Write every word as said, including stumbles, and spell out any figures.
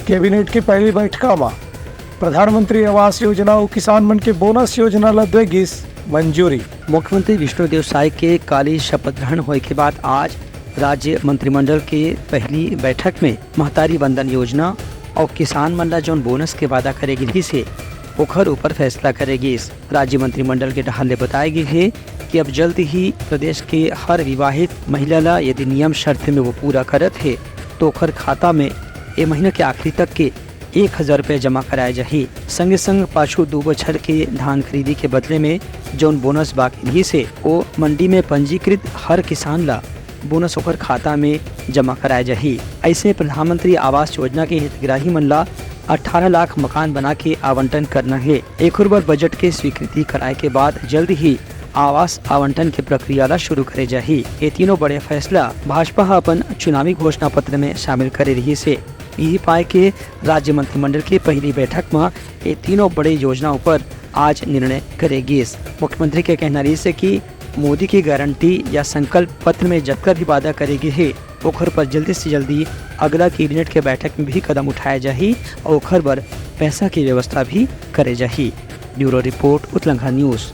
Cabinet के पहली बैठका म प्रधानमंत्री आवास योजना अउ किसान मन के बोनस योजना ल दे गिस मंजूरी। मुख्यमंत्री विष्णुदेव साय के काली शपथ ग्रहण होए के बाद आज राज्य मंत्रिमंडल के पहली बैठक में महतारी वंदन योजना अउ किसान मन ला जौन बोनस के वादा करे गिस हे, ओखर ऊपर फैसला करे गिस। राज्य मंत्रिमंडल के डहार ले बताए गे हे कि अब जल्द ही प्रदेश के हर विवाहित महिला ला यदि नियम शर्त में वो पूरा करत हे, तो ओखर खाता में ए महीना के आखिरी तक के एक हजार रुपया जमा कराए जाही। संगे संग पाछू दू बछर के धान खरीदी के बदले में जौन बोनस बाकी रहिस हे, ओ मंडी में पंजीकृत हर किसान ला बोनस ओकर खाता में जमा कराए जाही। ऐसे प्रधानमंत्री आवास योजना के हितग्राही मन ला अठारह लाख मकान बना के आवंटन करना हे। एखर बर बजट के स्वीकृति कराए के बाद जल्द ही आवास आवंटन के प्रक्रिया ला शुरू करे जाही। ये तीनों बड़े फैसला भाजपा ह अपन चुनावी घोषणा पत्र में शामिल करे रहिस हे। यही पाए के राज्य मंत्रिमंडल के पहली बैठक म ये तीनों बड़े योजना ऊपर आज निर्णय करे गिस। मुख्यमंत्री के कहना रहिस हे कि मोदी के गारंटी या संकल्प पत्र में जतका भी वादा करे गे हे, ओखर पर जल्दी से जल्दी अगला कैबिनेट के बैठक में भी कदम उठाए जाही और ओखर बर पैसा की व्यवस्था भी करे जाही। Bureau report, Utlangha news.